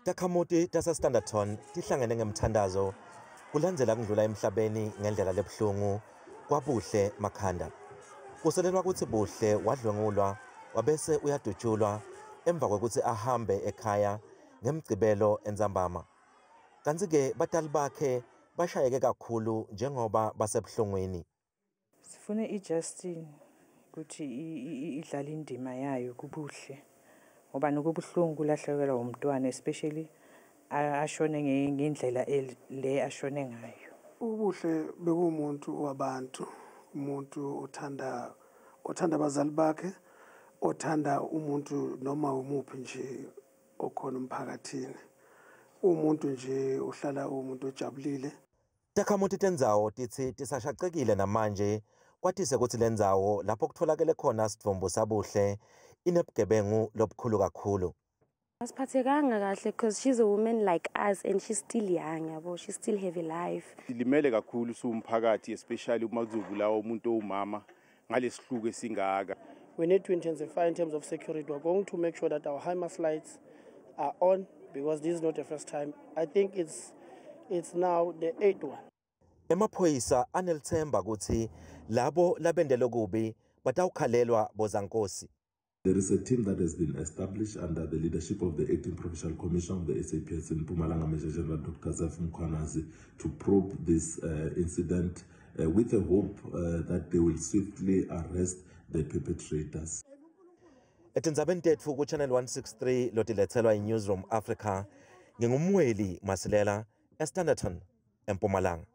Takhamuti taseStanderton tihlangene ngemthandazo kulandzela kundlula emhlabeni ngendlela lebuhlungu kwaBuhle Makhanda. Kusolelwa kutsi Buhle wadlwengulwa wabese uyadutshulwa emva kwekutsi ahambe ekhaya ngemgcibelo entsambama. Kantsi-ke batali bakhe bashayeke kakhulu njengoba basebuhlungwini. Sifuna i-justice ukuthi idlale indima yayo kuBuhle, ngoba nokubuhlungu kulahlekelwa umntwana, especially ashone ngendlela le ashone ngayo. Ubuhle bekuwumuntu wabantu, umuntu othanda abazali bakhe, othanda umuntu noma umuphi nje okhona emphakathini. Umuntu nje uhlala umuntu ojabulile. Takhamuti tendzawo titsi tisashacekile namanje, kwatise kutsi lendzawo lapho kutfolakele khona sidvumbu saBuhle inebugebengu lobukhulu kakhulu. Asiphathekanga kahle because she's a woman like us and she's still young, yabo, she still have a life. Silimele kakhulu siwumphakathi, especially uma kuzobulawa umuntu owumama ngalesihluku esingaka. We need to intensify in terms of security. We're going to make sure that our high mast lights are on because this is not the first time. I think it's now the eighth one. Emaphoyisa anelithemba kutsi labo labente lokubi batawukhalelwa bozankosi. There is a team that has been established under the leadership of the acting provincial commissioner of the SAPS in Mpumalanga, Major General Dr. Zeph Mkhwanazi, to probe this incident with the hope that they will swiftly arrest the perpetrators. Etindzabeni tetfu ku-Channel 163 lotiletselwa i-Newsroom Africa, nginguMweli Masilela eStanderton, eMpumalanga.